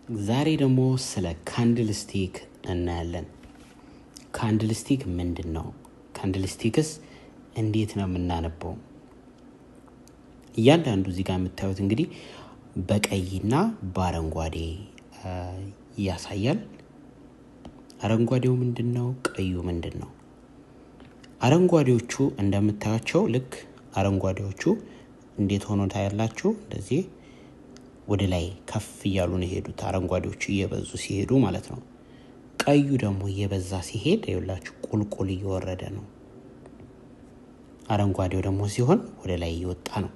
ዛሬ ደግሞ ስለ candlestick እናያለን። Candlestick ምንድን ነው? Candlesticks እንዴት ነው የምናነበው? እያንዳንዱ እዚህ ጋር የምታዩት እንግዲህ በቀይና በአረንጓዴ ያሳያል። አረንጓዴው ምንድን ነው? ቀዩ ምንድን ነው? አረንጓዴዎቹ እንደምታያቸው ልክ አረንጓዴዎቹ እንዴት ሆኖ ታያላችሁ? እንደዚህ ወደ ላይ ከፍ እያሉ ነው የሄዱት። አረንጓዴዎቹ እየበዙ ሲሄዱ ማለት ነው። ቀዩ ደግሞ እየበዛ ሲሄድ ይኸውላችሁ ቁልቁል እየወረደ ነው። አረንጓዴው ደግሞ ሲሆን ወደ ላይ እየወጣ ነው።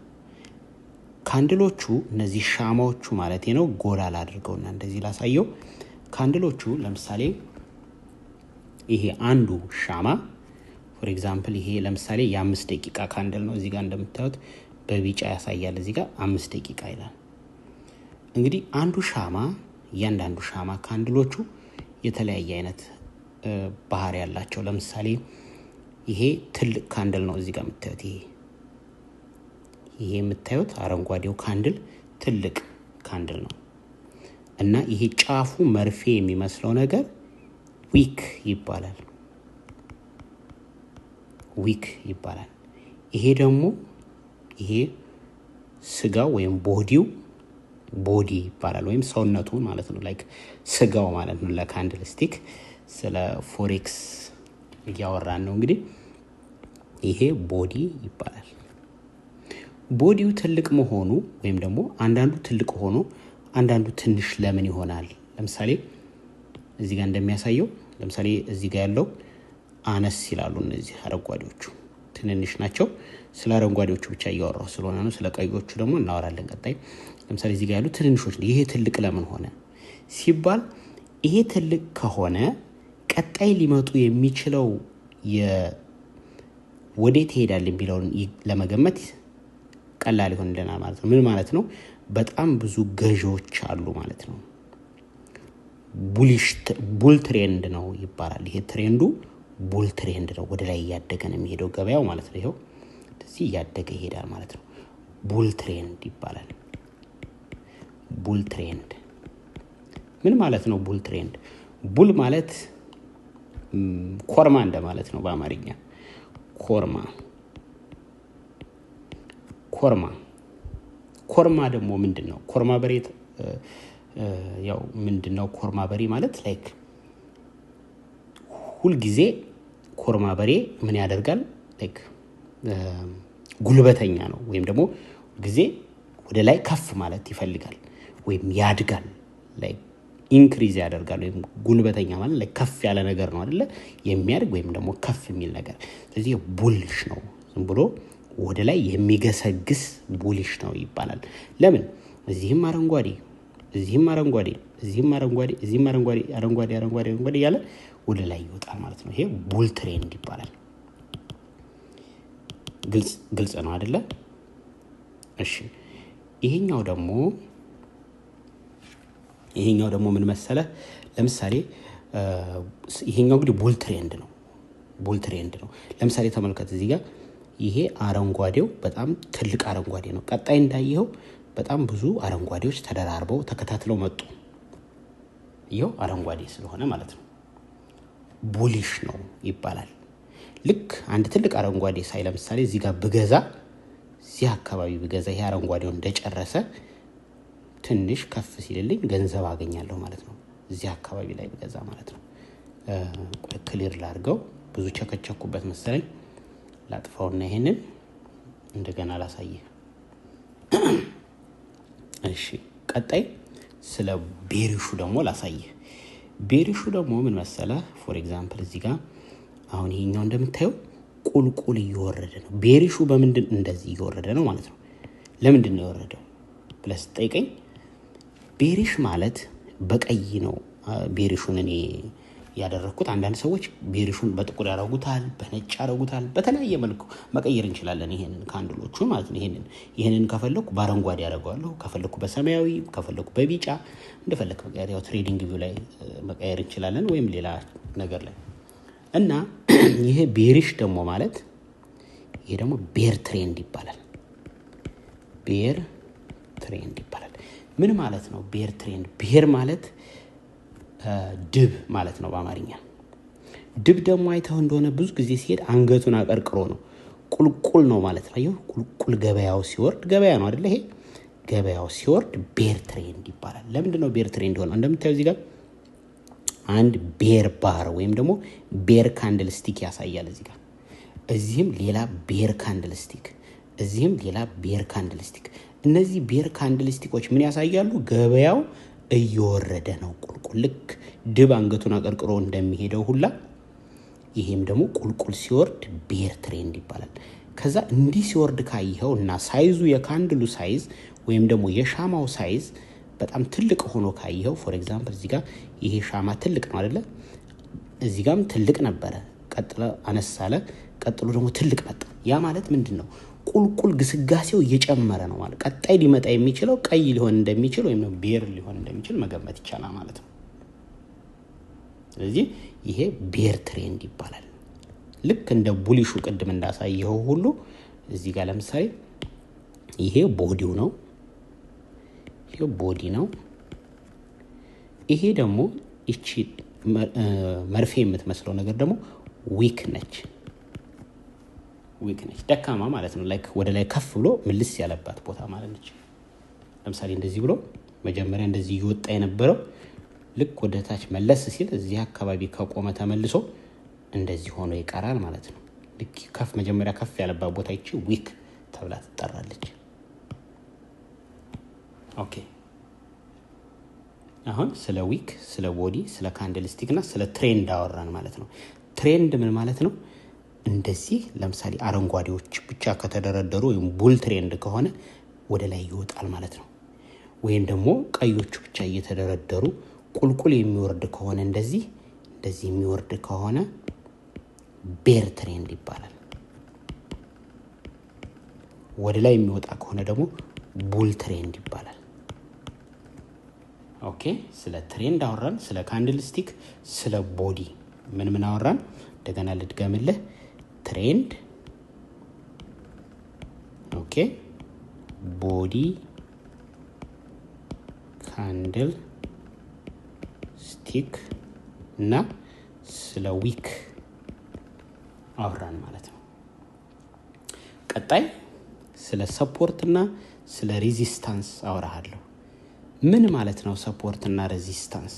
Candle ኦቹ እነዚህ ሻማዎቹ ማለት ነው። ጎላ ላድርገውና እንደዚህ ላሳየው። Candle ኦቹ ለምሳሌ ይሄ አንዱ ሻማ፣ for example፣ ይሄ ለምሳሌ የ5 ደቂቃ candle ነው። እዚህ ጋር እንደምታዩት በቢጫ ያሳያል። እዚህ ጋር 5 ደቂቃ ይላል። እንግዲህ አንዱ ሻማ፣ እያንዳንዱ ሻማ candle ኦቹ የተለያየ አይነት ባህሪ ያላቸው። ለምሳሌ ይሄ ትልቅ candle ነው። እዚህ ጋር የምታዩት ይሄ የምታዩት አረንጓዴው candle ትልቅ candle ነው እና ይሄ ጫፉ መርፌ የሚመስለው ነገር wick ይባላል። Wick ይባላል። ይሄ ደግሞ ይሄ ስጋው ወይም body ው body ይባላል፣ ወይም ሰውነቱ ማለት ነው። Like ስጋው ማለት ነው። ለ candlestick ስለ forex እያወራን ነው። እንግዲህ ይሄ body ይባላል። Body ው ትልቅ መሆኑ ወይም ደግሞ አንዳንዱ ትልቅ ሆኖ አንዳንዱ ትንሽ ለምን ይሆናል? ለምሳሌ እዚህ ጋር እንደሚያሳየው፣ ለምሳሌ እዚህ ጋር ያለው አነስ ይላሉ። እነዚህ አረንጓዴዎቹ ትንንሽ ናቸው። ስለ አረንጓዴዎቹ ብቻ እያወራሁ ስለሆነ ነው። ስለ ቀዮቹ ደግሞ እናወራለን ቀጣይ። ለምሳሌ እዚህ ጋር ያሉ ትንንሾች፣ ይሄ ትልቅ ለምን ሆነ ሲባል ይሄ ትልቅ ከሆነ ቀጣይ ሊመጡ የሚችለው ወዴት ይሄዳል የሚለውን ለመገመት ቀላል ይሆንልናል ማለት ነው። ምን ማለት ነው? በጣም ብዙ ገዢዎች አሉ ማለት ነው። Bull trend ነው ይባላል። ይሄ trend ኡ bull trend ነው። ወደ ላይ እያደገ ነው የሚሄደው ገበያው ማለት ነው። ይኸው እዚህ እያደገ ይሄዳል ማለት ነው። Bull trend ይባላል። Bull trend ምን ማለት ነው? Bull trend፣ bull ማለት ኮርማ እንደማለት ነው በአማርኛ። ኮርማ፣ ኮርማ፣ ኮርማ ደግሞ ምንድን ነው? ኮርማ በሬ ያው ምንድን ነው? ኮርማ በሬ ማለት like ሁልጊዜ ኮርማ በሬ ምን ያደርጋል? Like ጉልበተኛ ነው፣ ወይም ደግሞ ጊዜ ወደ ላይ ከፍ ማለት ይፈልጋል ወይም ያድጋል፣ like increase ያደርጋል። ወይም ጉልበተኛ ማለት like ከፍ ያለ ነገር ነው አይደለ? የሚያድግ ወይም ደግሞ ከፍ የሚል ነገር። ስለዚህ bullish ነው፣ ዝም ብሎ ወደ ላይ የሚገሰግስ bullish ነው ይባላል። ለምን? እዚህም አረንጓዴ፣ እዚህም አረንጓዴ፣ እዚህም አረንጓዴ፣ እዚህም አረንጓዴ፣ አረንጓዴ፣ አረንጓዴ፣ አረንጓዴ እያለ ወደ ላይ ይወጣል ማለት ነው። ይሄ bull trend ይባላል። ግልጽ ነው አይደለ? እሺ፣ ይሄኛው ደግሞ ምን መሰለ? ለምሳሌ ይሄኛው እንግዲህ bull trend ነው። Bull trend ነው። ለምሳሌ ተመልከት፣ እዚህ ጋር ይሄ አረንጓዴው በጣም ትልቅ አረንጓዴ ነው። ቀጣይ እንዳየኸው በጣም ብዙ አረንጓዴዎች ተደራርበው ተከታትለው መጡ። ይኸው አረንጓዴ ስለሆነ ማለት ነው። Bullish ነው ይባላል። ልክ አንድ ትልቅ አረንጓዴ ሳይ፣ ለምሳሌ እዚህ ጋር ብገዛ፣ እዚህ አካባቢ ብገዛ፣ ይሄ አረንጓዴው እንደጨረሰ ትንሽ ከፍ ሲልልኝ ገንዘብ አገኛለሁ ማለት ነው። እዚህ አካባቢ ላይ ብገዛ ማለት ነው። Clear ላድርገው፣ ብዙ ቸከቸኩበት መሰለኝ። ላጥፋውና ይሄንን እንደገና ላሳይህ። እሺ፣ ቀጣይ ስለ bearish ኡ ደግሞ ላሳይህ። Bearish ኡ ደግሞ ምን መሰለ? For example እዚህ ጋር አሁን ይሄኛው እንደምታየው ቁልቁል እየወረደ ነው። Bearish ኡ በምንድን እንደዚህ እየወረደ ነው ማለት ነው። ለምንድን ነው የወረደው ብለህ ስትጠይቀኝ bearish ማለት በቀይ ነው bearish ኡን እኔ ያደረግኩት። አንዳንድ ሰዎች bearish ኡን በጥቁር ያደረጉታል፣ በነጭ ያደረጉታል። በተለያየ መልኩ መቀየር እንችላለን። ይሄንን candle ኦቹ ማለት ነው። ይሄንን ከፈለኩ በአረንጓዴ ያደርገዋለሁ፣ ከፈለኩ በሰማያዊ፣ ከፈለኩ በቢጫ፣ እንደፈለክ መቀየር፣ ያው TradingView ላይ መቀየር እንችላለን ወይም ሌላ ነገር ላይ። እና ይሄ bearish ደግሞ ማለት ይሄ ደግሞ bear trend ይባላል። Bear trend ይባላል። ምን ማለት ነው bear trend? Bear ማለት ድብ ማለት ነው በአማርኛ። ድብ ደግሞ አይተው እንደሆነ ብዙ ጊዜ ሲሄድ አንገቱን አቀርቅሮ ነው፣ ቁልቁል ነው ማለት ነው። አየሁ፣ ቁልቁል ገበያው ሲወርድ፣ ገበያ ነው አይደለ? ይሄ ገበያው ሲወርድ bear trend ይባላል። ለምንድን ነው bear trend ሆነው? እንደምታየው እዚህ ጋር አንድ bear bar ወይም ደግሞ bear candlestick ያሳያል እዚህ ጋር። እዚህም ሌላ bear candlestick፣ እዚህም ሌላ bear candlestick። እነዚህ bear candlestick ኦች ምን ያሳያሉ? ገበያው እየወረደ ነው ቁልቁል። ልክ ድብ አንገቱን አቀርቅሮ እንደሚሄደው ሁላ ይሄም ደግሞ ቁልቁል ሲወርድ bear trend ይባላል። ከዛ እንዲህ ሲወርድ ካየኸው እና size ኡ፣ የ candle ኡ size ወይም ደግሞ የሻማው size በጣም ትልቅ ሆኖ ካየኸው፣ for example እዚህ ጋር ይሄ ሻማ ትልቅ ነው አይደለ? እዚህ ጋርም ትልቅ ነበረ፣ ቀጥሎ አነስ አለ፣ ቀጥሎ ደግሞ ትልቅ መጣ። ያ ማለት ምንድን ነው? ቁልቁል ግስጋሴው እየጨመረ ነው ማለት ቀጣይ ሊመጣ የሚችለው ቀይ ሊሆን እንደሚችል ወይም bear ሊሆን እንደሚችል መገመት ይቻላል ማለት ነው። ስለዚህ ይሄ bear trend ይባላል። ልክ እንደ bullish ኡ ቅድም እንዳሳየኸው ሁሉ እዚህ ጋር ለምሳሌ ይሄ body ው ነው። ይሄ body ነው። ይሄ ደግሞ ይቺ መርፌ የምትመስለው ነገር ደግሞ wick ነች። Wick ነች፣ ደካማ ማለት ነው። Like ወደ ላይ ከፍ ብሎ ምልስ ያለባት ቦታ ማለት ነች። ለምሳሌ እንደዚህ ብሎ መጀመሪያ እንደዚህ እየወጣ የነበረው ልክ ወደ ታች መለስ ሲል እዚህ አካባቢ ከቆመ ተመልሶ እንደዚህ ሆኖ ይቀራል ማለት ነው። ልክ ከፍ መጀመሪያ ከፍ ያለባት ቦታ ይቺ wick ተብላ ትጠራለች። Okay፣ አሁን ስለ wick፣ ስለ body፣ ስለ candlestick እና ስለ trend አወራን ማለት ነው። Trend ምን ማለት ነው? እንደዚህ ለምሳሌ አረንጓዴዎች ብቻ ከተደረደሩ ወይም bull trend ከሆነ ወደ ላይ ይወጣል ማለት ነው። ወይም ደግሞ ቀዮቹ ብቻ እየተደረደሩ ቁልቁል የሚወርድ ከሆነ፣ እንደዚህ እንደዚህ የሚወርድ ከሆነ bear trend ይባላል። ወደ ላይ የሚወጣ ከሆነ ደግሞ bull trend ይባላል። Okay፣ ስለ trend አወራን፣ ስለ candlestick፣ ስለ body ምን ምን አወራን? እንደገና ልድገምልህ። Trend፣ okay፣ body፣ candlestick እና ስለ wick አወራን ማለት ነው። ቀጣይ ስለ support እና ስለ resistance አወራሃለሁ። ምን ማለት ነው support እና resistance?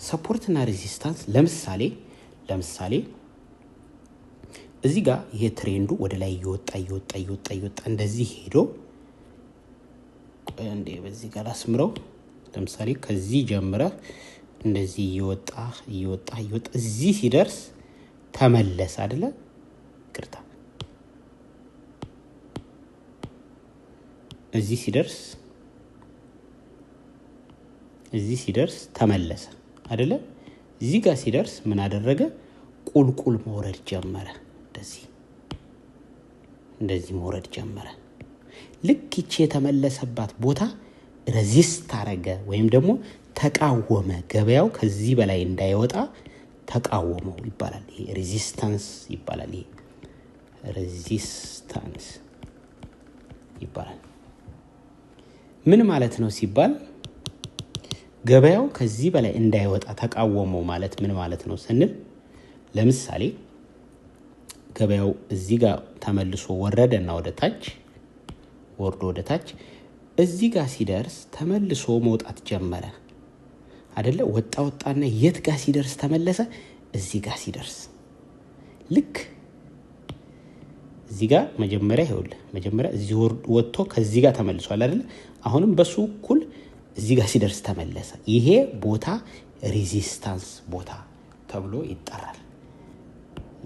Support እና resistance ለምሳሌ እዚህ ጋር ይሄ trend ኡ ወደ ላይ እየወጣ እየወጣ እየወጣ እየወጣ እንደዚህ ሄዶ፣ እንዴ በዚህ ጋር ላስምረው። ለምሳሌ ከዚህ ጀምረህ እንደዚህ እየወጣ እየወጣ እየወጣ እዚህ ሲደርስ ተመለሰ አይደለ? ይቅርታ፣ እዚህ ሲደርስ ተመለሰ አይደለ? እዚህ ጋር ሲደርስ ምን አደረገ? ቁልቁል መውረድ ጀመረ። እንደዚህ እንደዚህ መውረድ ጀመረ። ልክ ይቺ የተመለሰባት ቦታ resist አረገ ወይም ደግሞ ተቃወመ። ገበያው ከዚህ በላይ እንዳይወጣ ተቃወመው ይባላል። ይሄ resistance ይባላል። ይሄ resistance ይባላል። ምን ማለት ነው ሲባል፣ ገበያው ከዚህ በላይ እንዳይወጣ ተቃወመው ማለት ምን ማለት ነው ስንል፣ ለምሳሌ ገበያው እዚህ ጋር ተመልሶ ወረደና ወደ ታች ወርዶ ወደ ታች እዚህ ጋር ሲደርስ ተመልሶ መውጣት ጀመረ አደለ? ወጣ ወጣና የት ጋር ሲደርስ ተመለሰ? እዚህ ጋር ሲደርስ፣ ልክ እዚህ ጋር መጀመሪያ፣ ይኸውልህ፣ መጀመሪያ እዚህ ወጥቶ ከዚህ ጋር ተመልሷል አይደለ? አሁንም በሱ እኩል እዚህ ጋር ሲደርስ ተመለሰ። ይሄ ቦታ resistance ቦታ ተብሎ ይጠራል።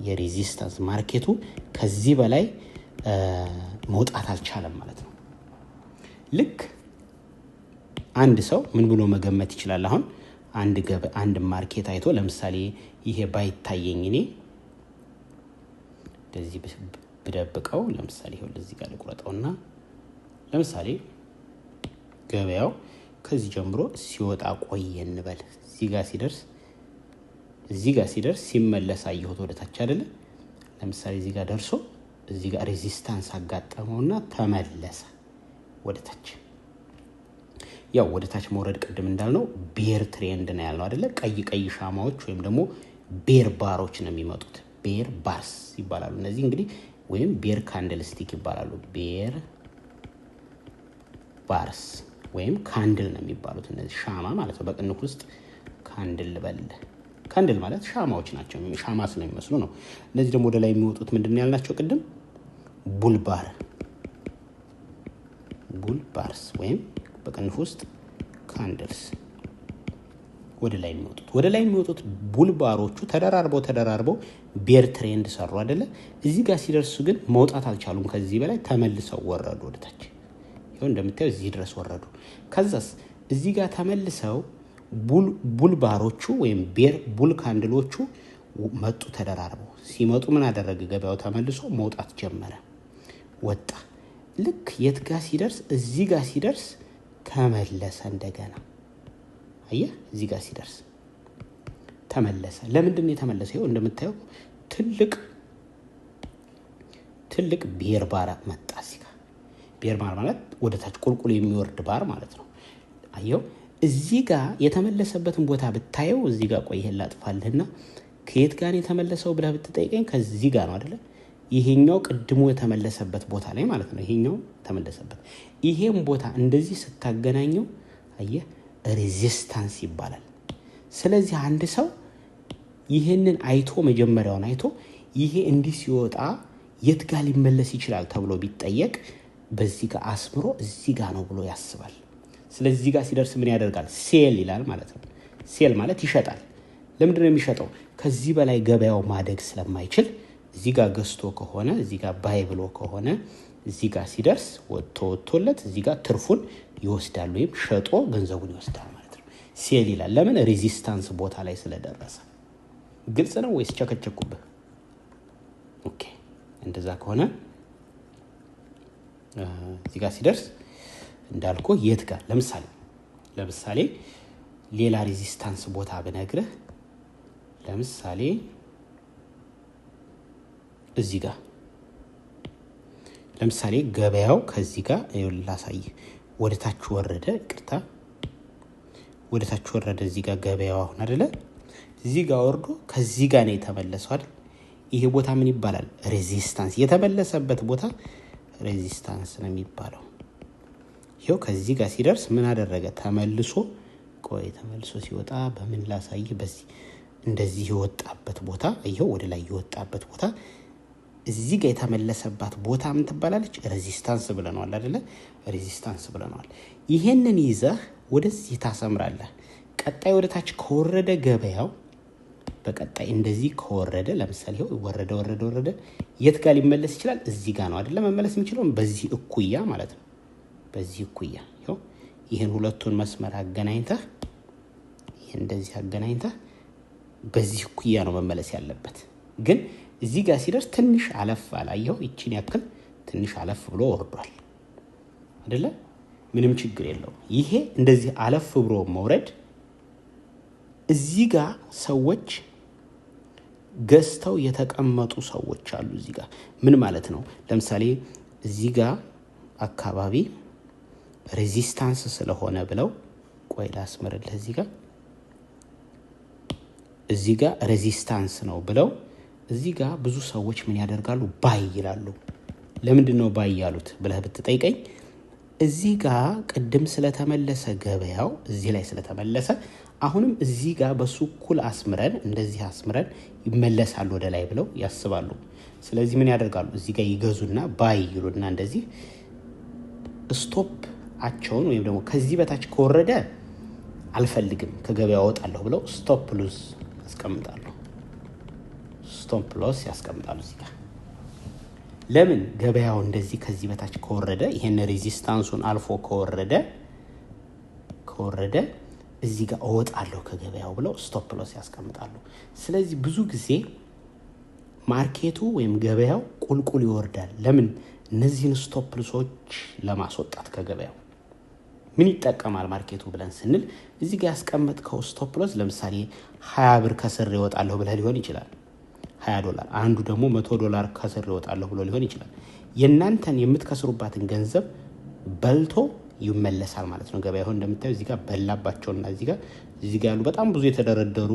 የ resistance market ኡ ከዚህ በላይ መውጣት አልቻለም ማለት ነው። ልክ አንድ ሰው ምን ብሎ መገመት ይችላል? አሁን አንድ market አይቶ፣ ለምሳሌ ይሄ ባይታየኝ፣ እኔ እንደዚህ ብደብቀው፣ ለምሳሌ ይኸው እዚህ ጋር ልቁረጠውና ለምሳሌ ገበያው ከዚህ ጀምሮ ሲወጣ ቆየ እንበል። እዚህ ጋር ሲደርስ ሲመለስ አየሁት ወደ ታች አይደለ? ለምሳሌ እዚህ ጋር ደርሶ እዚህ ጋር resistance አጋጠመውና ተመለሰ ወደ ታች። ያው ወደ ታች መውረድ ቅድም እንዳልነው bear trend ነው ያልነው አይደለ? ቀይ ቀይ ሻማዎች ወይም ደግሞ bear bar ኦች ነው የሚመጡት። Bear bars ይባላሉ እነዚህ እንግዲህ፣ ወይም bear candlestick ይባላሉ። Bear bars ወይም candle ነው የሚባሉት እነዚህ፣ ሻማ ማለት ነው። በቅንፍ ውስጥ candle ልበል። Candle ማለት ሻማዎች ናቸው። ሻማ ስለሚመስሉ ነው። እነዚህ ደግሞ ወደ ላይ የሚወጡት ምንድን ነው ያልናቸው ቅድም? Bull bar፣ bull bars ወይም በቅንፍ ውስጥ candles። ወደ ላይ የሚወጡት bull bar ኦቹ ተደራርበው ተደራርበው bear trend ሰሩ አይደለ? እዚህ ጋር ሲደርሱ ግን መውጣት አልቻሉም። ከዚህ በላይ ተመልሰው ወረዱ ወደታች። ይኸው እንደምታየው እዚህ ድረስ ወረዱ። ከዛስ እዚህ ጋር ተመልሰው bull bar ኦቹ ወይም bear bull candle ኦቹ መጡ ተደራርበው። ሲመጡ ምን አደረገ? ገበያው ተመልሶ መውጣት ጀመረ፣ ወጣ። ልክ የት ጋር ሲደርስ? እዚህ ጋር ሲደርስ ተመለሰ እንደገና። አየህ፣ እዚህ ጋር ሲደርስ ተመለሰ። ለምንድን ነው የተመለሰ? ይኸው እንደምታየው ትልቅ ትልቅ bear bar መጣ እዚህ ጋር። Bear bar ማለት ወደ ታች ቁልቁል የሚወርድ ባር ማለት ነው። አየው፣ እዚህ ጋር የተመለሰበትን ቦታ ብታየው፣ እዚህ ጋር፣ ቆይ ይሄን ላጥፋልህና፣ ከየት ጋር ነው የተመለሰው ብለህ ብትጠይቀኝ ከዚህ ጋር ነው አይደለ? ይሄኛው ቅድሙ የተመለሰበት ቦታ ላይ ማለት ነው። ይሄኛው ተመለሰበት። ይሄም ቦታ እንደዚህ ስታገናኘው አየህ resistance ይባላል። ስለዚህ አንድ ሰው ይህንን አይቶ፣ መጀመሪያውን አይቶ ይሄ እንዲህ ሲወጣ የት ጋር ሊመለስ ይችላል ተብሎ ቢጠየቅ በዚህ ጋር አስምሮ እዚህ ጋር ነው ብሎ ያስባል። ስለዚህ እዚህ ጋር ሲደርስ ምን ያደርጋል? Sell ይላል ማለት ነው። Sell ማለት ይሸጣል። ለምንድን ነው የሚሸጠው? ከዚህ በላይ ገበያው ማደግ ስለማይችል እዚህ ጋር ገዝቶ ከሆነ፣ እዚህ ጋር buy ብሎ ከሆነ፣ እዚህ ጋር ሲደርስ ወጥቶ ወጥቶለት እዚህ ጋር ትርፉን ይወስዳል ወይም ሸጦ ገንዘቡን ይወስዳል ማለት ነው። Sell ይላል። ለምን? Resistance ቦታ ላይ ስለደረሰ። ግልጽ ነው ወይስ ቸከቸኩብህ? Okay፣ እንደዛ ከሆነ እዚህ ጋር ሲደርስ እንዳልኩ የት ጋር ለምሳሌ ሌላ resistance ቦታ ብነግርህ፣ ለምሳሌ እዚህ ጋር፣ ለምሳሌ ገበያው ከዚህ ጋር ላሳይህ፣ ወደ ታች ወረደ። ይቅርታ፣ ወደ ታች ወረደ። እዚህ ጋር ገበያው አሁን አደለ? እዚህ ጋር ወርዶ ከዚህ ጋር ነው የተመለሰው አይደል? ይሄ ቦታ ምን ይባላል? Resistance። የተመለሰበት ቦታ resistance ነው የሚባለው። ይኸው ከዚህ ጋር ሲደርስ ምን አደረገ? ተመልሶ፣ ቆይ፣ ተመልሶ ሲወጣ በምን ላሳይህ? በዚህ እንደዚህ የወጣበት ቦታ፣ ይኸው ወደ ላይ የወጣበት ቦታ፣ እዚህ ጋር የተመለሰባት ቦታ ምን ትባላለች? Resistance ብለነዋል አይደለ? Resistance ብለነዋል። ይሄንን ይዘህ ወደዚህ ታሰምራለህ። ቀጣይ ወደ ታች ከወረደ ገበያው፣ በቀጣይ እንደዚህ ከወረደ፣ ለምሳሌ ይኸው ወረደ ወረደ ወረደ፣ የት ጋር ሊመለስ ይችላል? እዚህ ጋር ነው አይደለ? መመለስ የሚችለው በዚህ እኩያ ማለት ነው። በዚህ እኩያ ይኸው ይህን ሁለቱን መስመር አገናኝተህ፣ ይህን እንደዚህ አገናኝተህ በዚህ እኩያ ነው መመለስ ያለበት። ግን እዚህ ጋር ሲደርስ ትንሽ አለፍ አላየኸው? ይችን ያክል ትንሽ አለፍ ብሎ ወርዷል አይደለ? ምንም ችግር የለውም። ይሄ እንደዚህ አለፍ ብሎ መውረድ እዚህ ጋር ሰዎች ገዝተው የተቀመጡ ሰዎች አሉ። እዚህ ጋር ምን ማለት ነው? ለምሳሌ እዚህ ጋር አካባቢ resistance ስለሆነ ብለው፣ ቆይ ላስምርልህ። እዚህ ጋር resistance ነው ብለው እዚህ ጋር ብዙ ሰዎች ምን ያደርጋሉ? Buy ይላሉ። ለምንድን ነው buy ያሉት ብለህ ብትጠይቀኝ እዚህ ጋር ቅድም ስለተመለሰ፣ ገበያው እዚህ ላይ ስለተመለሰ አሁንም እዚህ ጋር በሱ እኩል አስምረን፣ እንደዚህ አስምረን ይመለሳል ወደ ላይ ብለው ያስባሉ። ስለዚህ ምን ያደርጋሉ? እዚህ ጋር ይገዙና buy ይሉና እንደዚህ stop ኣቸውን ወይም ደግሞ ከዚህ በታች ከወረደ አልፈልግም፣ ከገበያ እወጣለሁ ብለው stop loss ያስቀምጣሉ። Stop loss ያስቀምጣሉ እዚህ ጋር። ለምን? ገበያው እንደዚህ ከዚህ በታች ከወረደ፣ ይሄን resistance ኡን አልፎ ከወረደ እዚህ ጋር እወጣለሁ ከገበያው ብለው stop loss ያስቀምጣሉ። ስለዚህ ብዙ ጊዜ market ኡ ወይም ገበያው ቁልቁል ይወርዳል። ለምን? እነዚህን stop loss ኦች ለማስወጣት ከገበያው። ምን ይጠቀማል market ኡ ብለን ስንል እዚህ ጋር ያስቀመጥከው stop loss ለምሳሌ 20 ብር ከስሬ እወጣለሁ ብለህ ሊሆን ይችላል። 20 ዶላር፣ አንዱ ደግሞ 100 ዶላር ከስሬ እወጣለሁ ብሎ ሊሆን ይችላል። የእናንተን የምትከስሩባትን ገንዘብ በልቶ ይመለሳል ማለት ነው። ገበያው እንደምታዩ እዚህ ጋር በላባቸውና እዚህ ጋር ያሉ በጣም ብዙ የተደረደሩ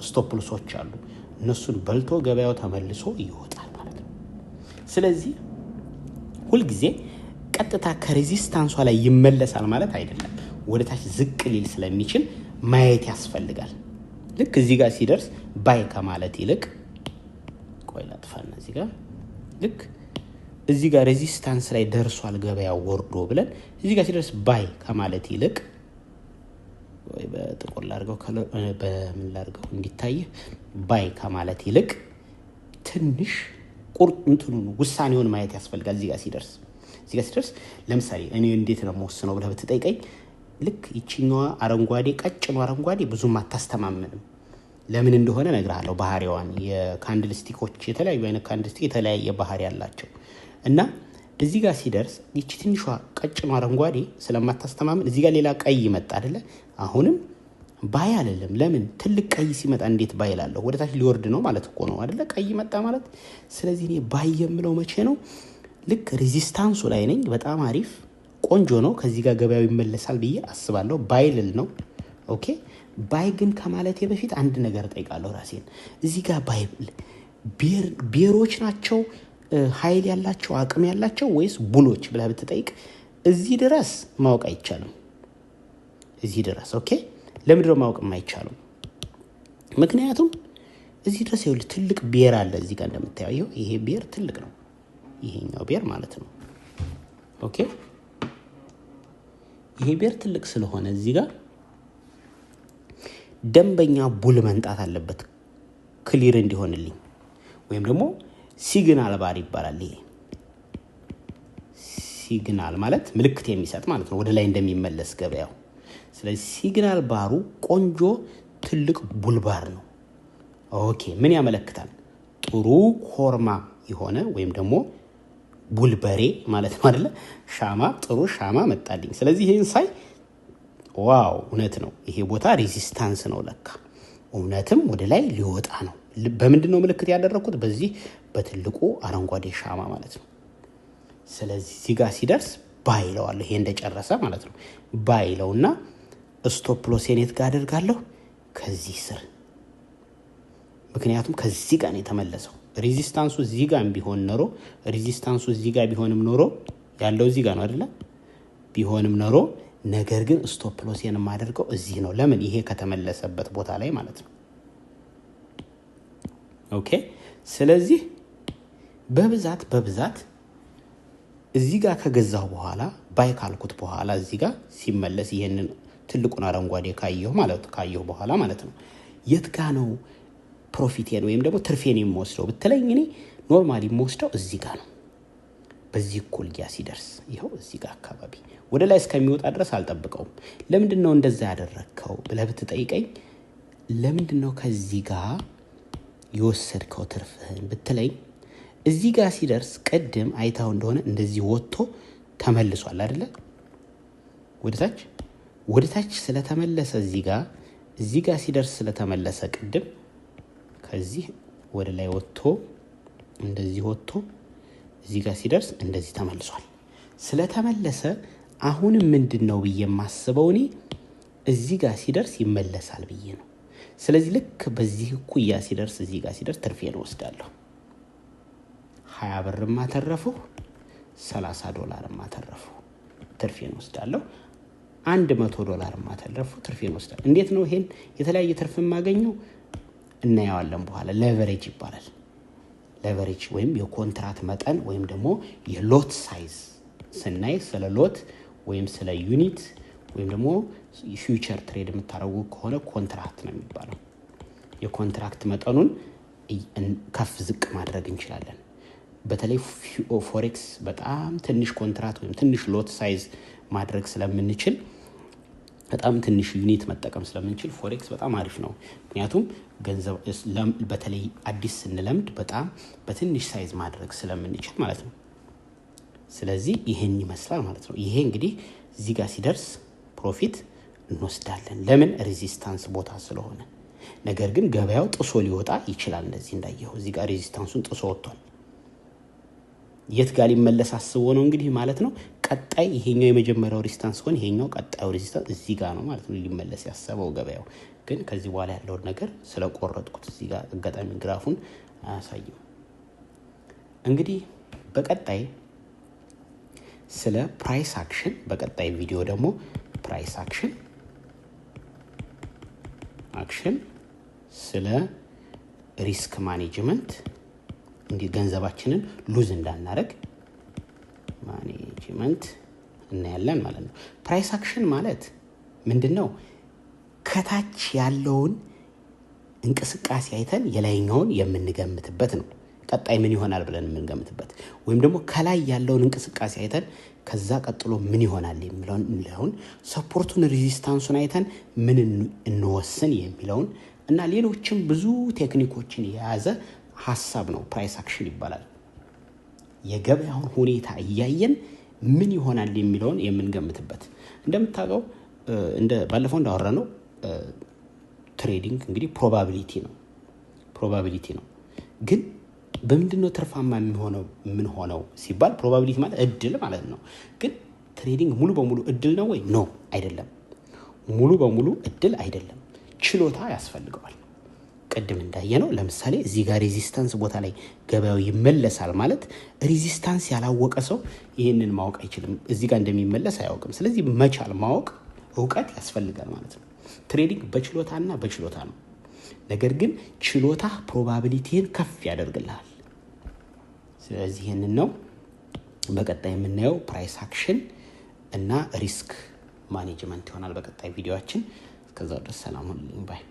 stop loss ኦች አሉ። እነሱን በልቶ ገበያው ተመልሶ ይወጣል ማለት ነው። ስለዚህ ሁልጊዜ ቀጥታ ከ resistance ኧ ላይ ይመለሳል ማለት አይደለም። ወደ ታች ዝቅ ሊል ስለሚችል ማየት ያስፈልጋል። ልክ እዚህ ጋር ሲደርስ buy ከማለት ይልቅ፣ ቆይ ላጥፋና፣ እዚህ ጋር ልክ እዚህ ጋር resistance ላይ ደርሷል ገበያው ወርዶ ብለን እዚህ ጋር ሲደርስ buy ከማለት ይልቅ፣ ወይ በጥቁር ላድርገው፣ በምን ላድርገው እንዲታይህ፣ buy ከማለት ይልቅ ትንሽ ቁርጥ እንትኑን ውሳኔውን ማየት ያስፈልጋል። እዚህ ጋር ሲደርስ ለምሳሌ እኔ እንዴት ነው የምወስነው ብለህ ብትጠይቀኝ፣ ልክ ይችኛዋ አረንጓዴ፣ ቀጭኑ አረንጓዴ ብዙም አታስተማምንም። ለምን እንደሆነ እነግርሃለሁ። ባህሪዋን የ candlestick ኦች፣ የተለያዩ አይነት candlestick የተለያየ ባህሪ አላቸው እና እዚህ ጋር ሲደርስ ይቺ ትንሿ ቀጭኑ አረንጓዴ ስለማታስተማምን እዚህ ጋር ሌላ ቀይ መጣ አይደለ? አሁንም buy አልልም። ለምን? ትልቅ ቀይ ሲመጣ እንዴት buy እላለሁ? ወደ ታች ሊወርድ ነው ማለት እኮ ነው አይደለ? ቀይ መጣ ማለት። ስለዚህ እኔ buy የምለው መቼ ነው? ልክ resistance ኡ ላይ ነኝ። በጣም አሪፍ፣ ቆንጆ ነው። ከዚህ ጋር ገበያው ይመለሳል ብዬ አስባለሁ። Buy ልል ነው። Okay፣ buy ግን ከማለቴ በፊት አንድ ነገር እጠይቃለሁ ራሴን። እዚህ ጋር buy bear ኦች ናቸው ኃይል ያላቸው፣ አቅም ያላቸው ወይስ bull ኦች ብለህ ብትጠይቅ እዚህ ድረስ ማወቅ አይቻልም። እዚህ ድረስ፣ okay። ለምንድነው ማወቅ የማይቻለው? ምክንያቱም እዚህ ድረስ ይኸውልህ ትልቅ bear አለ እዚህ ጋር እንደምታየው፣ ይሄ bear ትልቅ ነው። ይሄኛው bear ማለት ነው። Okay፣ ይሄ bear ትልቅ ስለሆነ እዚህ ጋር ደንበኛ bull መምጣት አለበት clear እንዲሆንልኝ፣ ወይም ደግሞ signal bar ይባላል። ይሄ signal ማለት ምልክት የሚሰጥ ማለት ነው፣ ወደ ላይ እንደሚመለስ ገበያው። ስለዚህ signal bar ኡ ቆንጆ ትልቅ bull bar ነው። Okay፣ ምን ያመለክታል? ጥሩ ኮርማ የሆነ ወይም ደግሞ bull በሬ ማለት ነው አይደለ? ሻማ፣ ጥሩ ሻማ መጣልኝ። ስለዚህ ይህን ሳይ wow፣ እውነት ነው፣ ይሄ ቦታ resistance ነው ለካ፣ እውነትም ወደ ላይ ሊወጣ ነው። በምንድን ነው ምልክት ያደረግኩት? በዚህ በትልቁ አረንጓዴ ሻማ ማለት ነው። ስለዚህ እዚህ ጋር ሲደርስ buy እለዋለሁ። ይሄ እንደጨረሰ ማለት ነው። Buy እለውና stop loss ኤን የት ጋር አደርጋለሁ? ከዚህ ስር። ምክንያቱም ከዚህ ጋር ነው የተመለሰው። Resistance ኡ እዚህ ጋር ቢሆን ኖሮ፣ resistance ኡ እዚህ ጋር ቢሆንም ኖሮ፣ ያለው እዚህ ጋር ነው አይደለ? ቢሆንም ኖሮ ነገር ግን stop loss ኤን የማደርገው እዚህ ነው። ለምን? ይሄ ከተመለሰበት ቦታ ላይ ማለት ነው። Okay፣ ስለዚህ በብዛት እዚህ ጋር ከገዛሁ በኋላ፣ buy ካልኩት በኋላ፣ እዚህ ጋር ሲመለስ ይሄንን ትልቁን አረንጓዴ ካየሁ ማለት ካየሁ በኋላ ማለት ነው፣ የት ጋ ነው profit ኤን ወይም ደግሞ ትርፌን የምወስደው ብትለኝ እኔ normally የምወስደው እዚህ ጋር ነው። በዚህ እኩል ያ ሲደርስ ይኸው እዚህ ጋር አካባቢ ወደ ላይ እስከሚወጣ ድረስ አልጠብቀውም። ለምንድን ነው እንደዛ ያደረግከው ብለህ ብትጠይቀኝ፣ ለምንድን ነው ከዚህ ጋር የወሰድከው ትርፍህን ብትለኝ፣ እዚህ ጋር ሲደርስ ቅድም አይታው እንደሆነ እንደዚህ ወጥቶ ተመልሷል አይደለ? ወደ ታች ስለተመለሰ እዚህ ጋር ሲደርስ ስለተመለሰ፣ ቅድም ከዚህ ወደ ላይ ወጥቶ፣ እንደዚህ ወጥቶ እዚህ ጋር ሲደርስ እንደዚህ ተመልሷል። ስለተመለሰ አሁንም ምንድን ነው ብዬ የማስበው እኔ እዚህ ጋር ሲደርስ ይመለሳል ብዬ ነው። ስለዚህ ልክ በዚህ እኩያ ሲደርስ፣ እዚህ ጋር ሲደርስ ትርፌን እወስዳለሁ። 20 ብርም አተረፍሁ፣ $30ም አተረፍሁ፣ ትርፌን እወስዳለሁ። $100ም አተረፍሁ፣ ትርፌን እወስዳለሁ። እንዴት ነው ይሄን የተለያየ ትርፍ የማገኘው? እናየዋለን በኋላ። Leverage ይባላል። Leverage ወይም የኮንትራት መጠን ወይም ደግሞ የ lot size ስናይ፣ ስለ lot ወይም ስለ unit ወይም ደግሞ future trade የምታደርጉ ከሆነ contract ነው የሚባለው። የ contract መጠኑን ከፍ ዝቅ ማድረግ እንችላለን። በተለይ forex በጣም ትንሽ ኮንትራት ወይም ትንሽ lot size ማድረግ ስለምንችል፣ በጣም ትንሽ unit መጠቀም ስለምንችል forex በጣም አሪፍ ነው። ምክንያቱም ገንዘብ በተለይ አዲስ ስንለምድ በጣም በትንሽ size ማድረግ ስለምንችል ማለት ነው። ስለዚህ ይህን ይመስላል ማለት ነው። ይሄ እንግዲህ እዚህ ጋር ሲደርስ profit እንወስዳለን። ለምን? Resistance ቦታ ስለሆነ። ነገር ግን ገበያው ጥሶ ሊወጣ ይችላል። እንደዚህ እንዳየው እዚህ ጋር resistance ኡን ጥሶ ወጥቷል። የት ጋር ሊመለስ አስቦ ነው እንግዲህ ማለት ነው? ቀጣይ ይሄኛው የመጀመሪያው resistance ሲሆን ይሄኛው ቀጣዩ resistance እዚህ ጋር ነው ማለት ነው ሊመለስ ያሰበው ገበያው። ግን ከዚህ በኋላ ያለውን ነገር ስለቆረጥኩት እዚህ ጋር አጋጣሚ graph ኡን አያሳይም። እንግዲህ በቀጣይ ስለ price action፣ በቀጣይ ቪዲዮ ደግሞ price action፣ ስለ risk management፣ እንዲህ ገንዘባችንን lose እንዳናደርግ management እናያለን ማለት ነው። Price action ማለት ምንድን ነው? ከታች ያለውን እንቅስቃሴ አይተን የላይኛውን የምንገምትበት ነው። ቀጣይ ምን ይሆናል ብለን የምንገምትበት ወይም ደግሞ ከላይ ያለውን እንቅስቃሴ አይተን ከዛ ቀጥሎ ምን ይሆናል የሚለውን፣ support ኡን resistance ኡን አይተን ምን እንወስን የሚለውን እና ሌሎችም ብዙ technique ኦችን የያዘ ሀሳብ ነው። Price action ይባላል። የገበያውን ሁኔታ እያየን ምን ይሆናል የሚለውን የምንገምትበት። እንደምታውቀው፣ እንደ ባለፈው እንዳወራነው trading እንግዲህ probability ነው። ግን በምንድን ነው ትርፋማ የሚሆነው የምንሆነው ሲባል probability ማለት እድል ማለት ነው። ግን trading ሙሉ በሙሉ እድል ነው ወይ? No፣ አይደለም። ሙሉ በሙሉ እድል አይደለም። ችሎታ ያስፈልገዋል። ቅድም እንዳየነው ለምሳሌ እዚህ ጋር resistance ቦታ ላይ ገበያው ይመለሳል ማለት resistance ያላወቀ ሰው ይህንን ማወቅ አይችልም። እዚህ ጋር እንደሚመለስ አያውቅም። ስለዚህ መቻል፣ ማወቅ፣ እውቀት ያስፈልጋል ማለት ነው። Trading በችሎታና በችሎታ ነው። ነገር ግን ችሎታ probability ህን ከፍ ያደርግልሃል። ስለዚህ ይህንን ነው በቀጣይ የምናየው፣ price action እና risk management ይሆናል በቀጣይ ቪዲዮአችን። እስከዛው ድረስ ሰላም ሁኑልኝ bye።